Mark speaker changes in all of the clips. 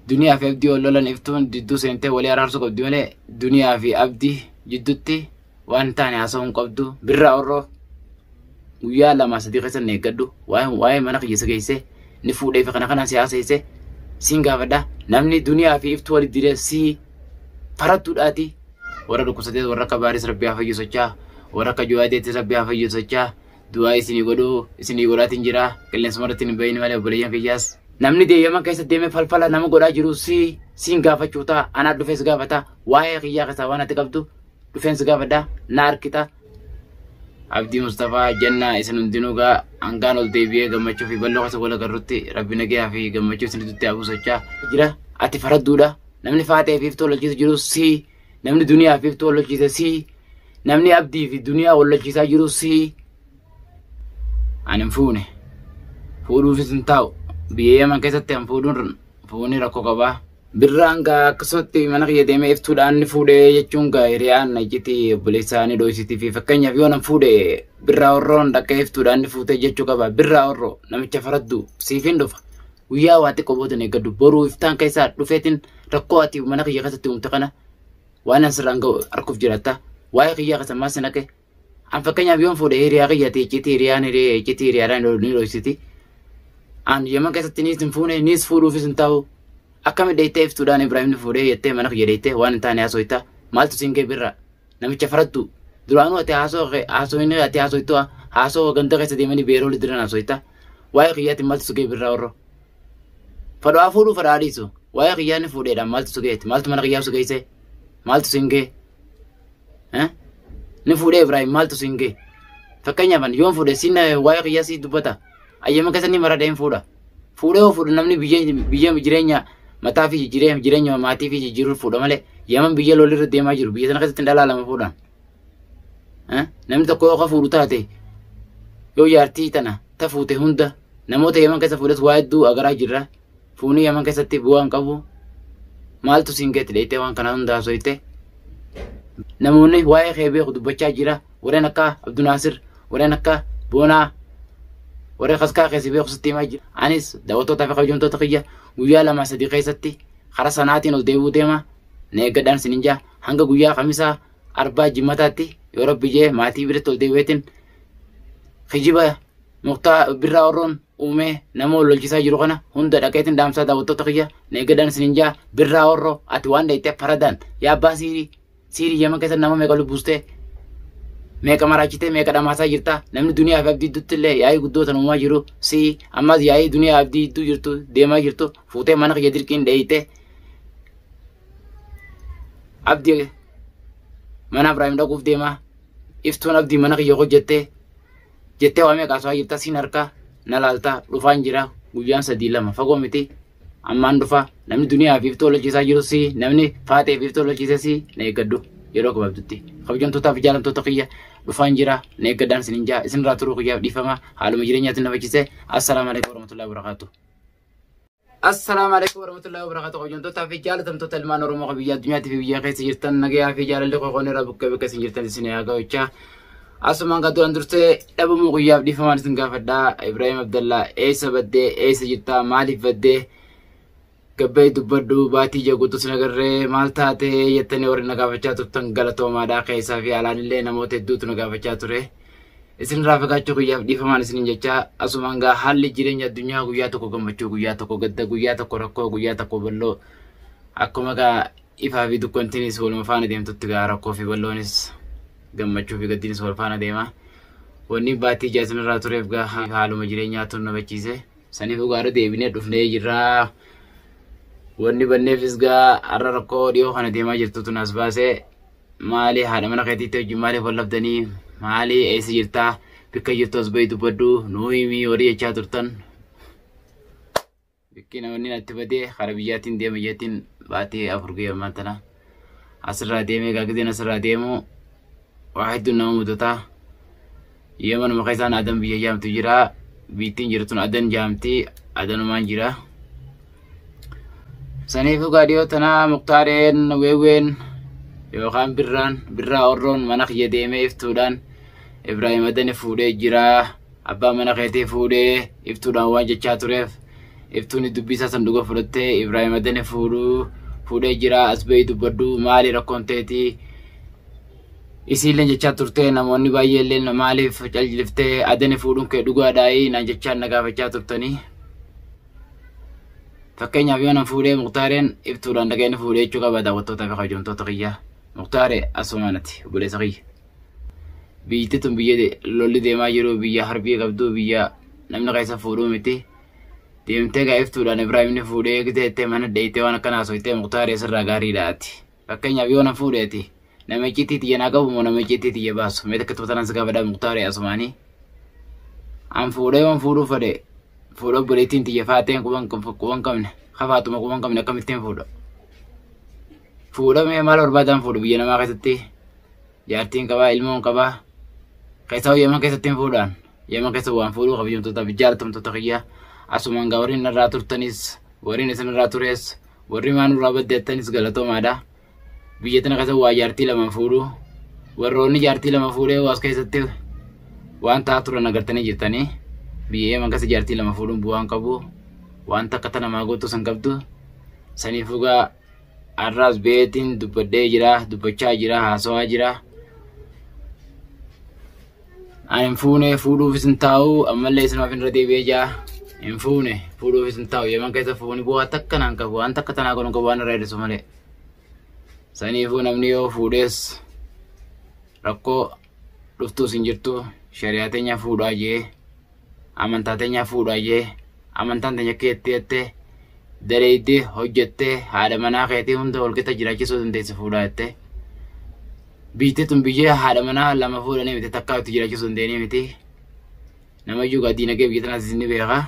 Speaker 1: Duniyaa fi Abdii wal lolan Iftuun jidduu seentee walii araarsuu qabdi malee Duniyaa fi Abdii jidduutti waan hin taane haasa'uu hin qabdu. Birraa Orroo guyyaa 2 3 keessa na eeggadhu. Waa'ee mana kiyya si geessee ni fuudhee fi kana kanaan si haasa'ise siin gaafadha. Namni Duniyaa fi Iftuu walitti diree si farattuudhaati. Warra dhukkubsatees warra akka Baaris Rabbi haa fayyisochaa. Warra akka Juwaadeettis Rabbi haa fayyisochaa. Du'aa isinii godhuu isinii godhaatiin jira. Qilleensuma irratti hin bahin malee obboleeyyan kiyyaas. Namni deeyyama keessa deemee falfala nama godhaa jiru si siin gaafachuu ta'a. Anaa dhufee si gaafata. Waa'ee kiyyaa keessaa waan ati qabdu dhufeen si gaafadha. Na harkita. Abdii Mustafaa Jannaa isin hundinuu gaa hangaan ol deebi'ee gammachuu fi bal'oo keessa wal agarrutti Rabbi nagayaa fi gammachuu isin gidduutti haa buusachaa jira. Ati faradduudha. Namni faatee fi iftuu wal lolchiisu jiru si. Namni duniyaa fi iftuu wal lolchiise si. Namni abdii fi duniyaa wal lolchiisaa jiru si. Ani hin fuune. Fuudhuufis hin taa'u. Biyya Yaman keessatti an fuudhuun fuuni rakkoo qabaa. Birraan gaa akkasumatti mana kiyya deemee iftuudhaan ni fuudhee jechuun gaa hiriyaan iccitii obboleessaa ni dhoysitii fi fakkeenyaaf yoo nan fuudhe Birraa Orroon dhaqee iftuudhaan ni fuutee jechuu qaba. Birraa Orroo namicha faradduu siifin dhufa. Guyyaa waa xiqqoo booda eeggadhu. Boruu iftaan keessaa dhufeetiin rakkoo ati mana kiyya keessatti uumte kana waan an sirraan ga'u arguuf jiraatta. Waa'ee kiyyaa keessa maal si naqe? An fakkeenyaaf yoon fuudhe hiriyaa kiyyati iccitii hiriyaan hiriyee iccitii hiriyaadhaan ni dhoysiti. An Yaman keessatti niis hin fuune niis fuudhuufis hin taa'u. Akkami dheeytee iftuudhaan Ibraahim ni fuudhee jettee mana kiyya dheeytee waan hin taane haasoyta. Maaltu siin ga'e Birraa? Namicha faraddu. Duraanuu ati haasoo kee haasoo ati haasoytu haasoo ganda keessa deemanii beeroo lidiran haasoyta. Waa'ee kiyyaatiin maaltu si ga'e Birraa Orroo? Fadhaa fuudhuu fadhaa dhiisu. Waa'ee kiyyaa ni fuudheedhaan maaltu si ga'eeti? Maaltu mana kiyyaaf si geesse? Maaltu siin ga'e? Ni fuudhee Ibraahim maaltu siin ga'e? Fakkeenyaaf ani yoon fuudhe siin waa'ee kiyyaa sii dubbata. Ayyama keessa ni maradhee hin fuudha. Fuudhee yoo fuudhu namni biyya biyya jireenya mataa fi jireenya jireenya maatii fi jijjiiruu fuudha malee Yaman biyya lolli irra deemaa jiru biyya sana keessatti hin dhalaalama fuudhaan. Namni tokko yoo ka fuudhu taate yoo jaartii tana ta fuute hunda namoota Yaman keessa fuudhes waa hedduu agaraa jirra. Fuunii Yaman keessatti bu'aa hin qabu. Maaltu siin geetti dheeytee waan kana hunda haasofte. Namoonni waa'ee kee beeku dubbachaa jira. Warreen akka Abdunaasir, warreen akka Boonaa, warreen kaskaa keessi beeku sitti himaa jira. Anis daawwattootaa fi kabajamtoota kiyya guyyaa 2 3 keessatti karaa sanaatiin ol deebi'uu deema. Na eeggadhaan sinin jaa hanga guyyaa kamisaa arbaa jimmataatti yoo rabbi jee maatii biratti ol deebi'eetiin kijiba Muktaa Birraa Orroon uumee nama wal lolchisaa jiru kana hunda dhaqeetiin dhaamsaa daawwattoota kiyya na eeggadhaan isiniin jaa. Birraa Orroo ati waan dheeytee faradaan yaa abbaa siirii siirii Yaman keessa nama meeqa lubbuustee meeqa maraachitee meeqa dhamaasaa jirta. Namni duniyaa fi abdii gidduutti illee yaa'ii guddoo tan uumaa jiru si ammas yaa'ii duniyaa abdii gidduu jirtu deemaa jirtu fuutee mana kiyya dirqiin dheeytee abdii mana Ibraahim dhaquuf deemaa iftuun abdii mana kiyya hojjettee jettee waa meeqa haasawaa jirta. Siin harka na laalta dhufaan jira guyyaan 3 2 fagoo miti ammaan dhufa. Namni duniyaa fi iftuu lolchiisaa jiru si namni faaxee fi iftuu lolchiise si na eeggadhu yeroo gabaabdutti. Kabajamtootaa fi jaalamtoota kiyya dhufaan jira na eeggadhaan isin jaa. Isinirraa turuu kiyyaaf dhiifama, haaluma jireenyaatiin na faccise. Assalaamu alaikum warahmatullahi wabarakatuh. Assalaamu alaikum warahmatullahi wabarakatuh. Kabajamtootaa fi jaalatamtoota ilmaan Oromoo kan biyya addunyaatti fi biyya keessa jirtan nagayaa fi jaalalli koo irraa bukkee bakka isin jirtan isin haa ga'uchaa. Asumaan kan duran dursee dhabamuu guyyaaf dhiifamaan isin gaafadhaa. Ibraahim Abdallaa eessa baddee, eessa jirtaa, maaliif baddee, gabba'i dubbadhu, baatii ija guutuu sin agarree maal taate jettanii warri na gaafachaa turtan galatoomaadhaa. Keessaa fi alaan illee namoota hedduutu na gaafachaa ture. Isin irraa fagaachuu guyyaaf dhiifamaan isiniin jechaa asumaan gaa haalli jireenya addunyaa guyyaa tokko gammachuu, guyyaa tokko gadda, guyyaa tokko rakkoo, guyyaa tokko bal'oo, akkuma gaa ifaa fi dukkantiinis waluma faana deemtutti gaa rakkoo fi bal'oonis gammachuu fi gaddiinis wal faana deema. Wanni baatii ijaa isin irraa tureef gaa haaluma jireenyaatu na bachiise. Saniif dhugaarra deebinee dhufnee jirraa. Wanni banneefis gaa har'a rakkoo dhiyoo kana deemaa jirtutu nas baasee. Maali haadha mana keetiitti wajjin maaliif wal dhabdanii, maali eessa jirtaa, bikka jirtu as bahi dubbadhu nuu himii horii jechaa turtan. Bikki namoonni natti badee kara biyyaatiin deema jeetiin baatii 4 ga'e ammaan tana asirraa deemee gaa gizeen asirraa deemu waa hedduun nama mudataa. Yemanuma keessaan Adan biyya jaamtu jira. Biittiin jirtun Adan jaamti. Adanumaan jira. Saniifuu gaa dhiyoo tanaa Muktaareen weewween yookaan Birraan Birraa Orroon mana kiyya deemee iftuudhaan Ibraahim Adani fuudhee jira. Abbaa mana keetii fuudhee iftuudhaan waan jechaa tureef Iftuun dubbii isaa san dhuga fudhattee Ibraahim Adane fuudhee jira as bahii dubbadhu maali rakkoon teetii isiillee jechaa turte namoonni baay'eellee maaliif calliftee Adane fuudhuun kee dhugaadhaayi naan jechaa na gaafachaa turtanii. Fakkeenyaaf yoo nan fuudhee Muktaareen iftuudhaan dhaga'ee ni fuudhee jechuu qaba daawwattootaa fi kabajamtoota kiyyaa. Muktaaree asumaanati obboleessa kiyya. Biyyi tun biyya lolli deemaa jiru biyya harbii qabdu biyya namni keessa fuudhuu miti. Deemtee gaa iftuudhaan Ibraahim ni fuudhee giteettee mana dheeyitee waan akkanaa haasofitee Muktaaree sirraa gaariidha ati. Fakkeenyaaf yoo nan fuudheeti nama icciitii tiyya naa qabu moo nama icciitii tiyya baasu mee takka tuutanan si gaafadhaa Muktaaree asumaanii. An fuudhee waan fuudhuu fedhe fuudha obboleettiin tiyya faateen quban qabne hafaatuma quban qabne akkamittiin fuudha. Fuudhamee maal barbaadaan fuudhu biyya namaa keessatti jaartiin qabaa ilmoon qabaa keessaa yeman keessatti hin fuudhaan yeman keessa waan fuudhuu kabajamtoota fi jaalatamtoota kiyyaa asumaan gaa warri narraa turtanis warri isin irraa tures warri maan irraa baddeettanis galatoomaadha. Biyya tana keessa waa jaartii lama fuudhu warroonni jaartii lama fuudhee waas keessatti waan ta'aa turan agartanii jirtanii biyya yeman keessa jaartii lama fuudhuun bu'aan qabu waan takka ta namaa gootu san qabdu saniif dhugaa har'aas beetiin dubbadhee jira dubbachaa jira haasawaa jira. Ani hin fuune fuudhuufis hin taa'u ammallee isinumaaf irra deebi'ee jira. Hin fuune fuudhuufis hin taa'u yeman keessa fuuni bu'aa takka naan qabu waan takka tanaa godhu qabu waan irraa hir'isu malee. Saniifuu namni yoo fuudhees rakkoo dhuftuus hin jirtu shari'aa teenya fuudhaa jee amantaa teenya fuudhaa jee amantaan teenya keetti jettee daleeydee hojjettee haadha manaa keetii hunda walqixa jiraachisuu dandeessa fuudhaa jettee. Biyyi tun biyya haadha manaa lama fuudhanii miti takkaa itti jiraachisuu dandeenye miti. Nama iyyuu gaa diinagdee biyya tanaas ni beeka.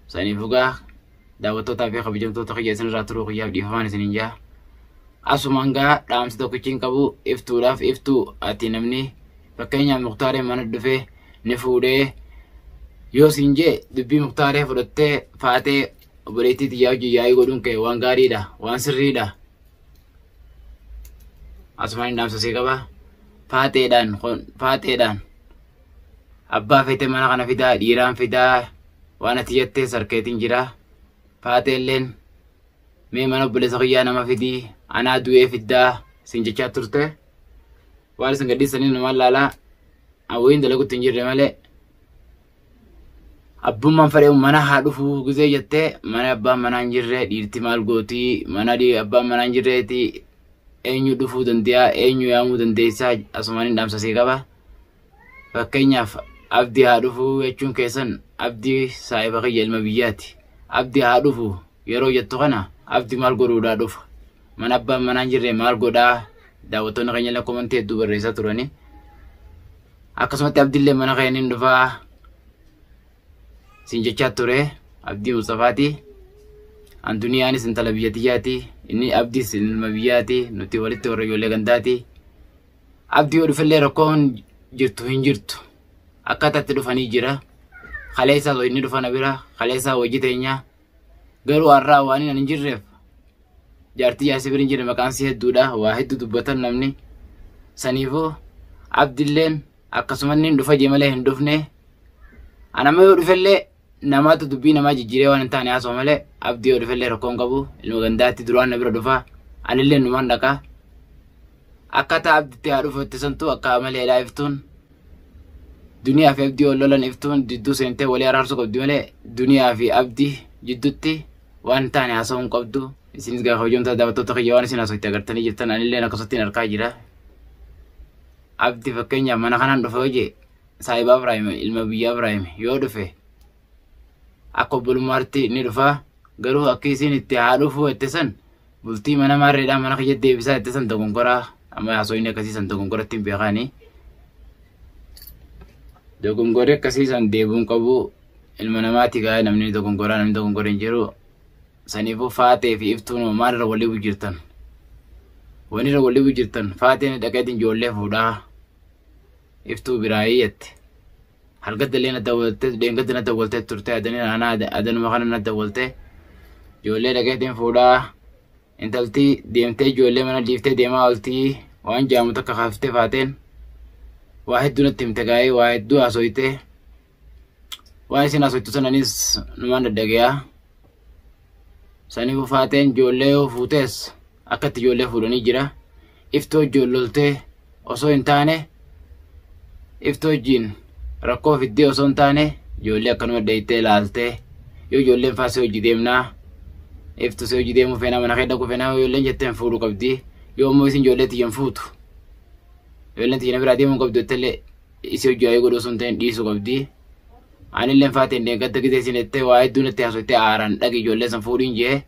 Speaker 1: Saniifuu gaa daawwattootaa fi kabajamtoota kiyya isinirraa turuu kiyyaaf dhiifamaan isiniin jaa. Asumaan gaa dhaamsi tokkichi hin qabu iftuudhaaf iftuu ati namni fakkeenyaaf Muktaaree mana dhufee ni fuudhee yoo siin jee dubbii Muktaaree fudhattee faatee obboleettii xiyyaa hojii yaa'ii godhuun kee waan gaariidha waan sirriidha. Asumaan hin dhaamsa sii qaba. Faateedhaan abbaa feete mana kana fidaa dhiiraan fidaa waan ati jettee sarkeetiin jira. Faateelleen mee mana obboleessa kiyyaa nama fidii anaa du'ee fiddaa siin jechaa turte. Waan isin gadhiisanii namaan laalaa hawwiin dalagutti hin jirre malee abbummaan fedhe mana haa dhufuu gizee jettee mana abbaan manaa hin jirre dhiirti maal gootii mana abbaan manaa hin jirreeti eenyu dhufuu danda'a eenyu yaamuu dandeessaa asumaan hin dhaamsa sii qaba. Fakkeenyaaf abdii haa dhufuu jechuun keessan abdii saahiba kiyya ilma biyyaati. Abdii haa dhufu yeroo jettu kana abdii maal godhuudhaa dhufa. Mana abbaan manaa hin jirre maal godhaa daawwattoonni keenya illee komantii hedduu barreessaa turani. Akkasumatti abdiillee mana keenya hin dhufaa siin jechaa ture abdii Mustafaati. Anduniyaanis intala biyya tiyyaati. Inni abdiis ilma biyyaati. Nuti walitti warra ijoollee gandaati. Abdii yoo dhufellee rakkoon jirtu hin jirtu. Akkaataa itti dhufanii jira. Kaleessaa inni dhufana bira. Kaleessaa hojii teenya. Garuu har'aa waan hin jirreef jaartii jaarsi bira hin jirre maqaan si hedduudha. Waa hedduu dubbatan namni. Saniifuu abdiilleen akkasuma inni dhufa jee malee hin dhufne. Anamma yoo dhufellee namaatu dubbii namaa jijjiiree waan hin taane haasoo malee abdii yoo dhufellee rakkoon qabu ilma gandaatti duraan na bira dhufa anillee numaan dhaqa. Akkaataa abditti haa dhufu itti santu akka maleedhaa iftuun duniyaa fi abdii wal lolan iftuun jidduu seentee walii araarsuu qabdi malee duniyaa fi abdii jidduutti waan hin taane haasa'uu hin qabdu. Isinis gaafa hojjamtaa daawwattoota kiyya waan isin haasofte agartanii jirtan anillee akkasumatti harkaa jira. Abdii fakkeenyaaf mana kanaan dhufe hojii saahiba Ibraahim ilma biyya Ibraahim yoo dhufe akka obbolummaatti ni dhufa garuu akka isin itti haa dhufu itti san bultii mana maarreedhaan mana kiyya deebisaa itti san dogongoraa amma haasofni akkasii san dogongoratti hin beekani. Dogongorri akkasii san deebi'uun qabu ilma namaati gaa namni dogongoraa namni dogongora hin jiru. Saniifuu faatee fi iftuun maalirra walii jirtan. Wanirra walii jirtan faateen dhaqeetiin ijoollee fuudhaa iftuu biraayii jette. Halgadda na dawwaltee dheengadda na dawwaltee turte adanuma kana na dawwaltee ijoollee dhaqeetiin fuudhaa intalti deemtee ijoollee mana dhiiftee deemaa ooltii waan jaamu takka kaaftee faateen waa hedduu natti himte gaa'ee waa hedduu haasoytee Waan isin haasoftu sananis numaan daddagayaa. Saniifuu Faaxeen ijoollee yoo fuutees akkatti ijoollee fuudhanii jira. Iftoo ijoolloltee osoo hin taane, iftoo wajjin rakkoo fiddee osoo hin taane, ijoollee akkanuma dheeytee ilaaltee, yoo ijoolleen faasee hojii deemnaa, iftu see hojii deemuu feenaa, mana kee dhaquu feenaa yoo ijoolleen jetteen fuudhuu qabdi. Yoo immoo isin ijoollee tiyyan fuutu, ijoolleen tiyya na biraa deemuu qabdu jettellee, isii hojii waa'ee godhuu osoo hin ta'in dhiisuu qabdi. Anillee Faateen deeggadda gidee isin jettee waa hedduu natti haasofte, aaraan dhaqi ijoollee san fuudhiin jee.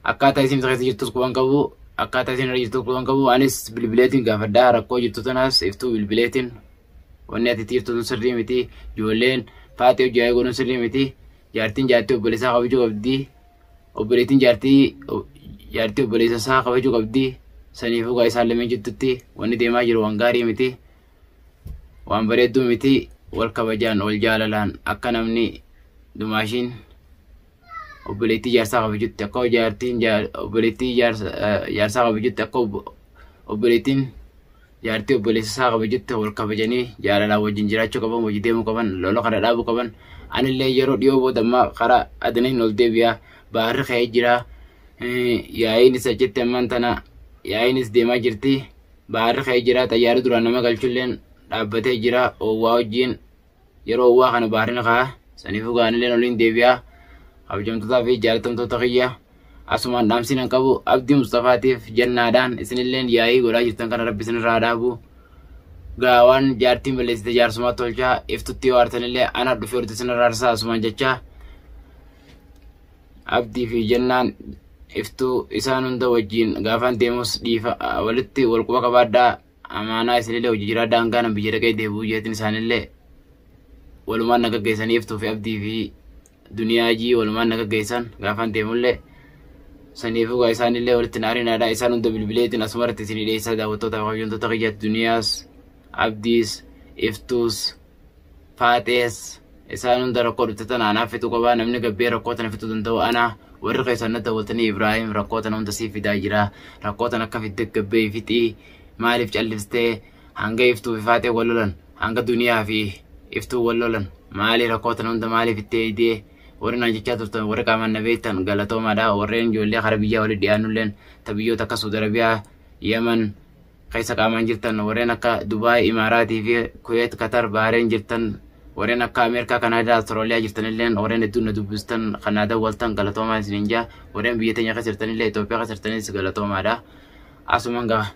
Speaker 1: Akkaataa isin keessa jirtus quban qabu, akkaataa isin irra jirtus quban qabu. Anis bilbileetiin gaafadhaa rakkoo jirtu tanaas iftuu bilbileetiin, wanni ati jirtu sun sirrii miti, ijoolleen Faatee hojii waa'ee godhuun sirrii miti, jaartiin jaartii obboleessaa kabajuu qabdi, obboleettiin jaartii jaartii obboleessa isaa kabajuu qabdi. Saniifuu gaa isaan lameen jidduutti wanni deemaa jiru waan gaarii miti, waan bareedduu miti. Wal kabajaan, wal jaalalaan, akka namni dumaashiin obboleettii jaarsaa kabajutti, akka jaartiin obboleettii jaarsaa kabajutti, akka obboleettiin jaartii obboleessa isaa kabajutti wal kabajanii jaalalaan wajjin jiraachuu qaban, wajjin deemuu qaban, lola kana dhaabuu qaban. Anillee yeroo dhiyoo booda ammaa karaa adaniin ol deebi'a. Baarri ka'ee jira. Yaa'iinis achitti ammaan tana yaa'iinis deemaa jirti. Baarri ka'ee jira. Xayyaarri duraan nama galchulleen dhaabbatee jira. Oowwaa wajjin yeroo oowwaa kana baarri ka'a. Saniifuu gaanilleen oliin deebi'a. Kabajamtootaa fi jaalatamtoota kiyya, asumaan dhaamsiin an qabu Abdii Mustafaatiif jannaadhaan, isinilleen yaa'ii godhaa jirtan kana rabbi isinirraa dhaabu. Gaawaan jaartiin balleessite jaarsumaa tolchaa, iftutti yoo aartanillee ana dhufee horte isinirraa aarsaa. Asumaan jechaa Abdii fi jennaan, iftuu, isaan hunda wajjin gaafaan deemus dhiifa walitti wal quba qabaadhaa, amaanaa isinillee hojii jiraadhaa hangaan biyya dhaqee deebi'uu jeetiin. Isaanillee walumaan na gaggeessanii, iftuu fi Abdii fi duniyaa jii walumaan na gaggeessan gaafaan deemullee. Saniifuu gaa isaanillee walitti naarinaadha. Isaan hunda bilbileetiin asumarratti isinii dhiyeessaa. Daawwattoota kabajamtoota kiyyaatti, duniyaas, Abdiis, iftuus, Faaxees, isaan hunda rakkoo dhufte tana anaaf fixuu qabaa. Namni gabbee rakkoo tana fixuu danda'u ana. Warri keessan na daawwatanii, Ibraahim rakkoo tana hunda siif fidaa jira, rakkoo tana akka fidde gabbee fixii, maaliif callistee hanga iftuu fi Faaxee wal lolan, hanga duniyaa fi iftuu wal lolan, maali rakkoo tana hunda maaliif itti eeydee warri naan jechaa turtan, warri qaamaan na beektan galatoomaadha. Warreen ijoollee kara biyyaa walitti dhiyaannulleen, ta biyyoota akka Saudi Arabiyaa, Yemen keessa qaamaan jirtan, warreen akka Dubaay, Imaaraatii fi Kuweet, Qatar, Bahareen jirtan, warreen akka Ameerikaa, Kanaadaa, Awustiraaliyaa jirtanilleen, warreen hedduun na dubbistan, kan na dawwaltan galatoomaa isiniin jaa. Warreen biyya teenya keessa jirtanillee, Itoophiyaa keessa jirtanis galatoomaadha. Asumaan gaa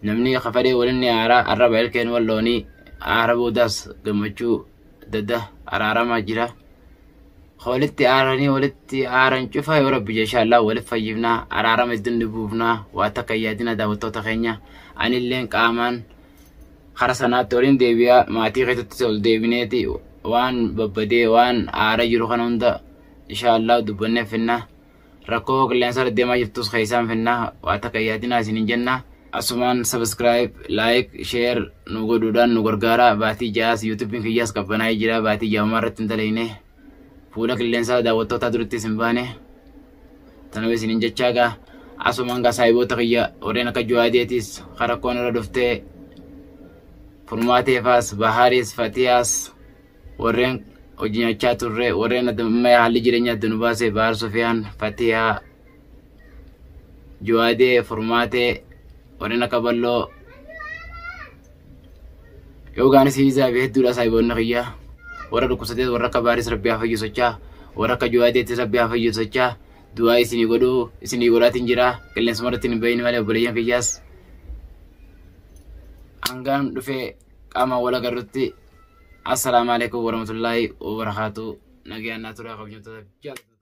Speaker 1: namni kafadhee waliin ni aaraa, arraba ilkeen wal loonii, aara boodaas gammachuu dadda araaramaa jira. Walitti aaranii walitti aaran cufa yoo rabbi inshallah walitti fayyifnaa, araarama iddoo ni buufnaa, waa takka yaadina. Daawwattoota keenya, anilleen qaamaan kara sanaatti waliin deebi'aa, maatii keessatti ol deebineeti waan babbadee waan aara jiru kana hunda inshallah dubbannee finnaa, rakkoo qilleensa irra deemaa jirtus keessaan finnaa, waa takka yaadinaa isiniin jenna. Asumaan subscribe, like, share nu godhuudhaan nu gargaara. Baatii 6s yuutuubiin kiyyaas qabbanaa'ee jira. Baatii 6 irratti hin dalayne, fuula qilleensaa daawwattootaa durattis hin baane. Tanuma isiniin jechaa gaa asumaan gaa saahiboota kiyya warreen akka Juwaadeetis karakkoon irra dhuftee, Furmaateefaas, Bahaaris, Fatiyaas, warreen hojii nyaachaa turre, warreen amma haalli jireenyaa adda nu baase, Bahar, Sufiyaan, Fatiyaa, Juwaadee, Furmaatee, warreen akka Balloo yoogaanis hiizaa fi hedduudha. Saahiboonni kiyya warra dhukkubsatees, warra akka Baaris rabbi haa fayyisochaa, warra akka Juwaadeettis rabbi haa fayyisochaa, du'aa isinii godhuu isinii godhaatiin jira. Qilleensuma irratti hin bahin malee obboleeyyan kiyyaas hangaan dhufee qaama wal agarrutti, assalaamu alaikum warahmatullaahi wabarakaatu. Nagayaan naa turaa kabajamtoota jaallattoota.